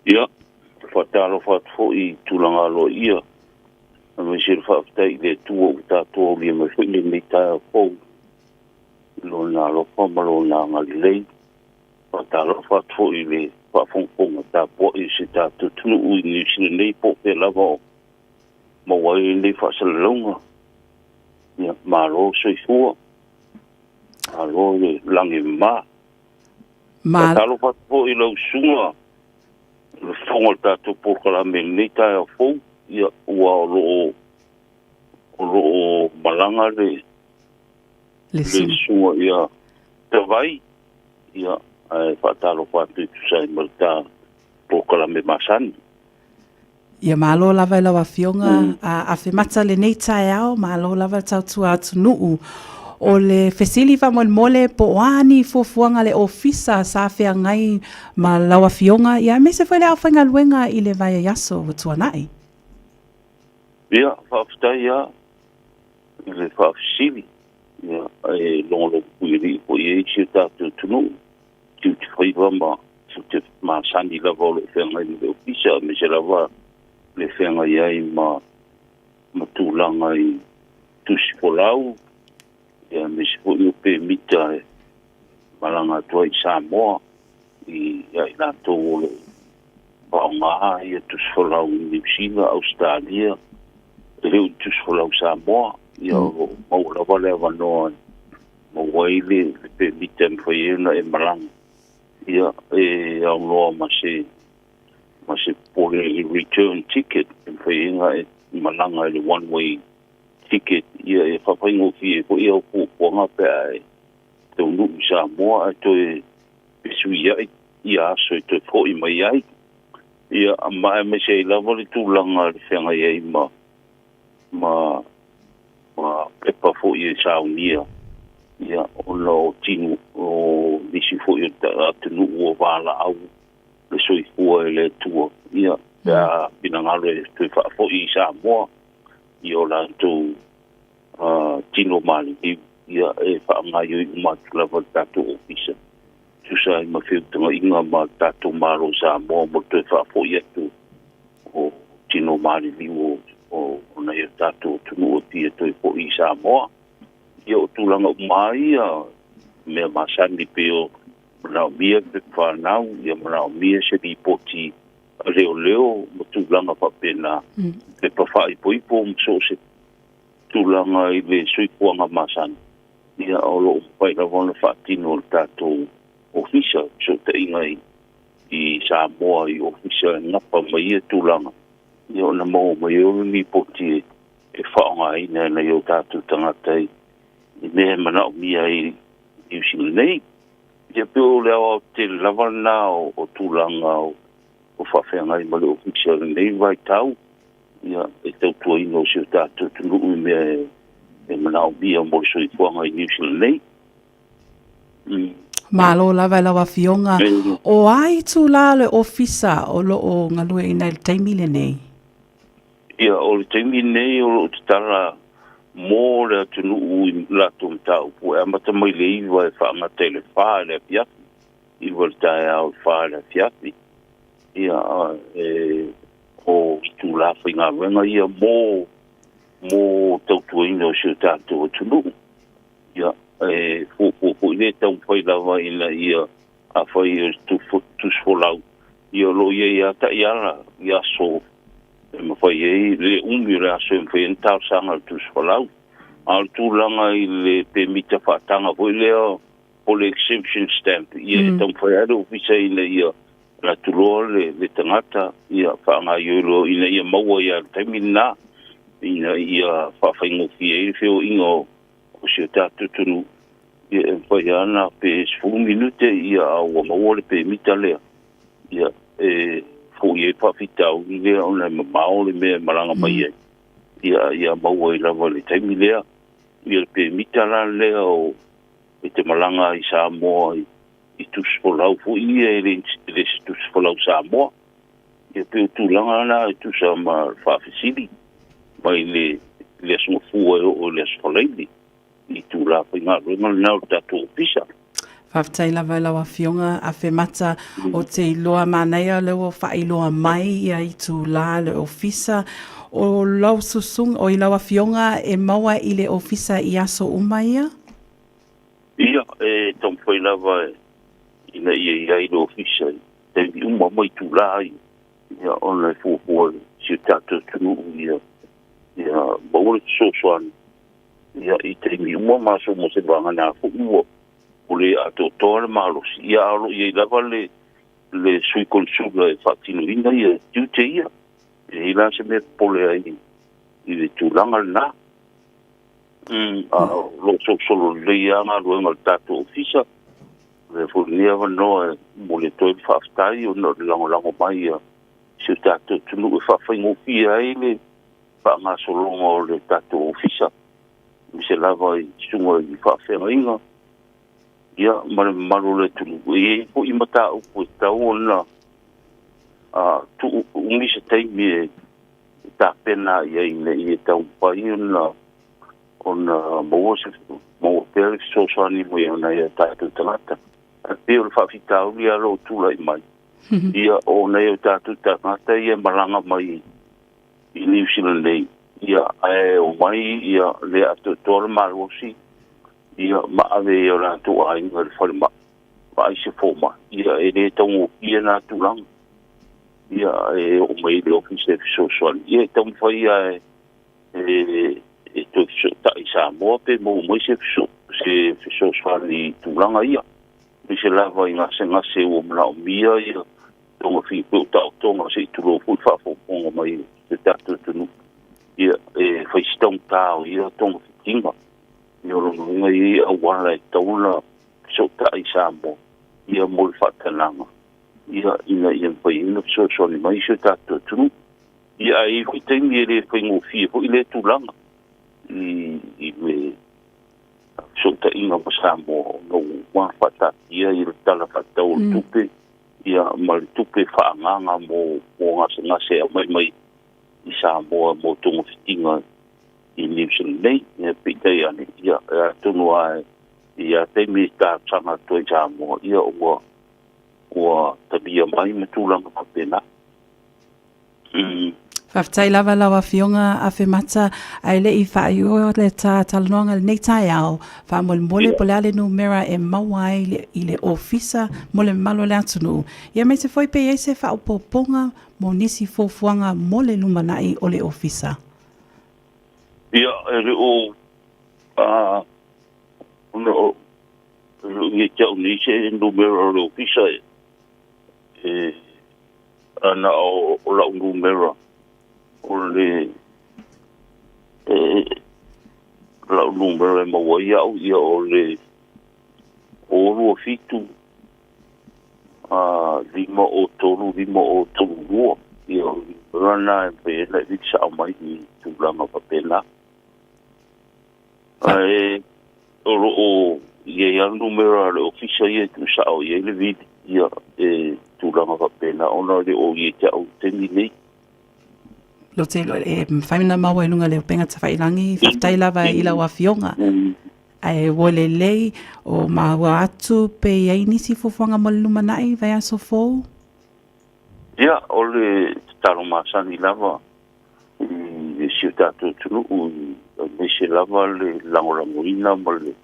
Ia, faatalofa atu foi i tulaga aloaia, aemaise le faafetai i le Atua ua tatou aulia mai foi lenei taeao fou i Lona alofa ma Lona agalelei. Faatalofa atu foi i le faafogafoga tapuai a si o tatou atunuu i Niu Sila nei po o fea lava o maua ai lenei faasalalauga. Ia, malo le soifua, malo le lagi e mama. Faatalofa atu foi i lau susuga i le fofoga o le tatou polokalame i lenei taeao fou, ia, ua o lo o malaga le susuga ia Tavai, ia, ae faatalofa atu i tusa ai ma le ta polokalame masani. Ia malo lava i lau Afioga a Afemata lenei taeao, malo lava le tautua atunuu. O le fesili faamolemole po o a ni fuafuaga a le Ofisa sa feagai ma lau Afioga ia aemaise foi le aufaigaluega i le vaiaso ua tuanai. Ia, faafetai lava i le faafesili, ia, e logologopuialii foi i ai si o tatou atunuu, tiute faiva ma tiute masani lava o lo o feagai ma le Ofisa, aemaise lava le feagai ai ma tulaga i tusi folau, ia, aemaise foi o pemita e malaga atu ai i Samoa i ia i latou o lo o faaaoga ia tusi folau i Niu Sila, Ausetalia, e le o tusi folau Samoa, ia o lo o maua lava le avanoa e maua ai le pemita e mafai ai ona e malaga, ia, e aunoa ma se popole i le return ticket e mafai ai ona e malaga i le one way ticket, ia, e faafaigofie foi au fuafuaga pe a e taunuu i Samoa ae toe fesuiai ia aso e toe foi mai ai. Ia, ma aemaise ai lava le tulaga le feagai ai ma pepa foi e saunia, ia, ona o tino o nisi foi o atunuu o valaau le soifua e le Atua, ia, pe a finagalo e toe faafoi i Samoa i o latou tino maliliu, ia, e faagaoioi uma atu lava le tatou Ofisa tusa ai ma feutagaiga ma le tatou Malo Samoa mo le toe faafoi atu o tino maliliu o nai o tatou atunuu e fia toe foi i Samoa. Ia, o tulaga uma ia mea masani pei o manaomia le pepa fanau, ia manaomia se lipoti a leoleo ma tulaga faapena, pepa faaipoipo ma so o se tulaga i le soifuaga masani, ia, o lo o mafai lava ona faatino le tatou Ofisa fesootaiga i Samoa i Ofisa e gapa mai ia tulaga, ia, ona maua mai ai o le lipoti e faaaogaina e nai o tatou tagata i mea e manaomia ai i Niu Sila nei. Ia, pei o le aoaotetele lava lena o tulaga o faafeagai ma le Ofisa o lenei vaitau, ia, e tautuaina o si o tatou atunuu i mea e manaomia mo le soifuaga i Niu Sila nei. Malo lava i lau Afioga. O a itulā o le Ofisa o lo o galueaiina i le taimi lenei? Ia, o le taimi lenei o lo o tatala mo le atunuu i latou mataupu e amata mai le 9 e faagata i le 4 i le afiafi, 9 i le taeao i le 4 i le afiafi. Ia, o itulā faigaluega ia mo tautuaina o si o tatou atunuu. Ia, e fuafua foi le taumafai lava ina ia afai o tusi folau, ia o lo o i ai lava taiala i aso e mafai ai le umi o le aso e mafai ai ona talosaga i le tusi folau. A o le tulaga i le pemita faataga foi lea o le exemption stamp, ia, e taumafai lava le Ofisa ina ia alu atu loa le tagata, ia faagaoioi loa ina ia maua ia le taimi lena, ina ia faafaigofie ai le feoaiga o si o tatou atunuu. Ia, e mafai lava ona pe 10 minute, ia, a ua maua le pemita lea, ia, e foia ai le faafitauli lea ona e mamao le mea e malaga mai ai, ia, ia maua ai lava i le taimi lea. Ia, le pemita la lea o e te malaga i Samoa i tusi folau foi ia, e le se tusi folau Samoa. Ia, pei o tulaga la e tusa ma faafesili mai le aso Gafua e oo i le aso Faraile i itulā faigaluega lena o le tatou Ofisa. Faafetai lava i lau Afioga Afemata o te iloa manaia lea ua faailoa mai ia itulā le ofisa o lau susuga oi lau Afioga e maua i le ofisa i aso uma ia? Ia, e taumafai lava ina ia i ai le ofisa i taimi uma ma itulā ia, ia ona e fuafua i si o tatou atunuu ia ia maua le fesoasoani ia i taimi uma ma aso uma seiavagana foi ua ua le atoatoa le malosi, ia a o lo o i ai lava le le sui konesula e faatinoina ia tiute ia. E leai la se mea e popole ai i le tulaga lena. A o lo o solosolo lelei lava galuega a le tatou ofisa. Avea foi lenei avanoa e momoli atu ai le faafetai ona o le lagolago mai a si o tatou atunuu e faafaigofie ai le faagasologa o le tatou ofisa, aemaise lava i susuga i faafeagaiga ia ma le mamalu o le atunuu. E i ai foi mataupu e tatau ona tuu umi se taimi e tapena i ai ina ia taumafai ona ona maua se maua pea le fesoasoani mai o nai o tatou tagata. Ae pei o le faafitauli lava o lo o tulai mai, ia o nai o tatou tagata ia e malaga mai i Niu Sila nei, ia ae omai ia le atoatoa le malosi ia ma ave i o latou aiga i le falemai vaai se fomai, ia e le taugofie na tulaga. Ia e oo mai i le ofisa e fesoasoani, ia e taumafai lava e e toe fesootai i Samoa pe maua mai se fesoasoani i tulaga ia. Aemaise lava i gasegase ua manaomia ia togafiti pei o taotoga se i tulou foi le faafogafoga mai a si o tatou atunuu, ia e fai si taugata o ia togafitiga. Ia o lona uiga e i ai auala e tatau ona fesootai i Samoa ia mo le faatanaga ia ina ia mafai ai ona fesoasoani mai si o tatou atunuu. Ia ae i ai foi taimi e le faigofie foi lea tulaga i le fesootaiga ma Samoa ona ua uma ona faataatia le Tala Faatatau o le Tupe ia ma le tupe faaagaaga mo gasegase e aumai mai i Samoa mo togafitiga i Niu Sila nei. Ia peitai ane, ia atonu lava i ia taimi e talosaga atu ai i Samoa, ia ua talia mai ma tulaga faapena. Faafetai lava lau Afioga Afemata, ae le i faaiuia le ta talanoaga i lenei taeao, faamolemole po o le a le numera e maua ai i le Ofisa mo le mamalu o le atunuu, ia aemaise foi pe i ai se faaopoopoga mo nisi fuafuaga mo le lumanai o le Ofisa. Ia, e le o ona o e le o ia te au nei se numera o le Ofisa e ana o lau numera o le e lau numera e maua ai au ia o le 027 503 5032. Ia o le numera lena e mafai ai ona e vili sao mai i tulaga faapena. Ae o lo o i ai lava le numera a le ofisa ia e tuusao i ai le vili ia e tulaga faapena ona e le o ia te au i le taimi nei. Lote e mafai ona maua i luga o le upega tafailagi. Faafetai lava i lau Afioga. Ae ua lelei o maua atu pe i ai nisi fuafuaga mo le lumanai i vaiaso fou? Ia, o le tatalo masani lava i si o tatou atunuu, aemaise lava le lagolagoina ma le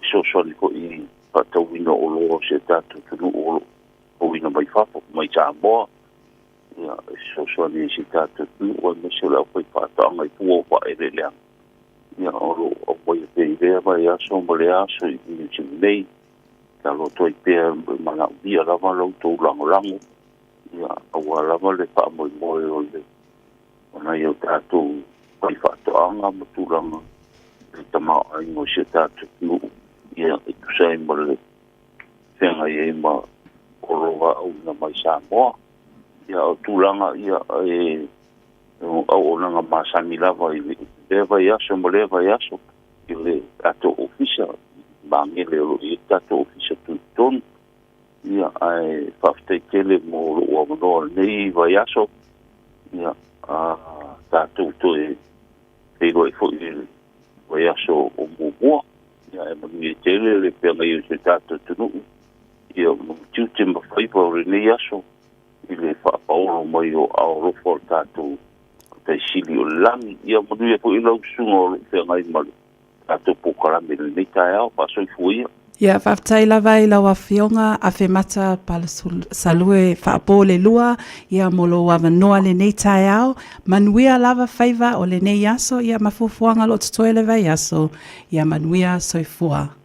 fesoasoani foi i le faatauina o oloa o si o tatou atunuu o lo o auina mai fafo, mai Samoa, ia, e fesoasoani i si o tatou atunuu, aemaise o le aufaifaatoaga i fua o faaeleeleaga, ia, o lo o aumaia pea i lea vaiaso ma lea aso i Niu Sila nei. Tatalo atu ai pea e manaomia lava lo outou lagolago, ia, aua lava le faamoemoe o le o nai o tatou faifaatoaga ma tulaga i le tamaoaiga o si o tatou atunuu, ia, e tusa ai ma le feagai ai ma oloa auina mai Samoa. Ia, o tulaga ia e auaunaga masani lava i lea vaiaso ma lea vaiaso i le tatou ofisa i Magele o lo o i ai le tatou ofisa tutotonu. Ia, ae faafetai tele mo lou avanoa i lenei vaiaso. Ia, a tatou toe feiloai foi i le vaiaso o muamua. Ia, e manuia tele le feagai ai o si o tatou atunuu, ia, ma tiute ma faiva o lenei aso i le faapaolo mai o aao alofa o le tatou Matai Sili o le lagi. Ia manuia foi lau susuga o lo o feagai ma le tatou polokalame i lenei taeao. Faasoifua ia. Ia, faafetai lava i lau Afioga Afemata Salue Faapolelua, ia, mo lou avanoa lenei taeao. Manuia lava faiva o lenei aso, ia, ma fuafuaga o lo o totoe le vaiaso. Ia manuia, soifua.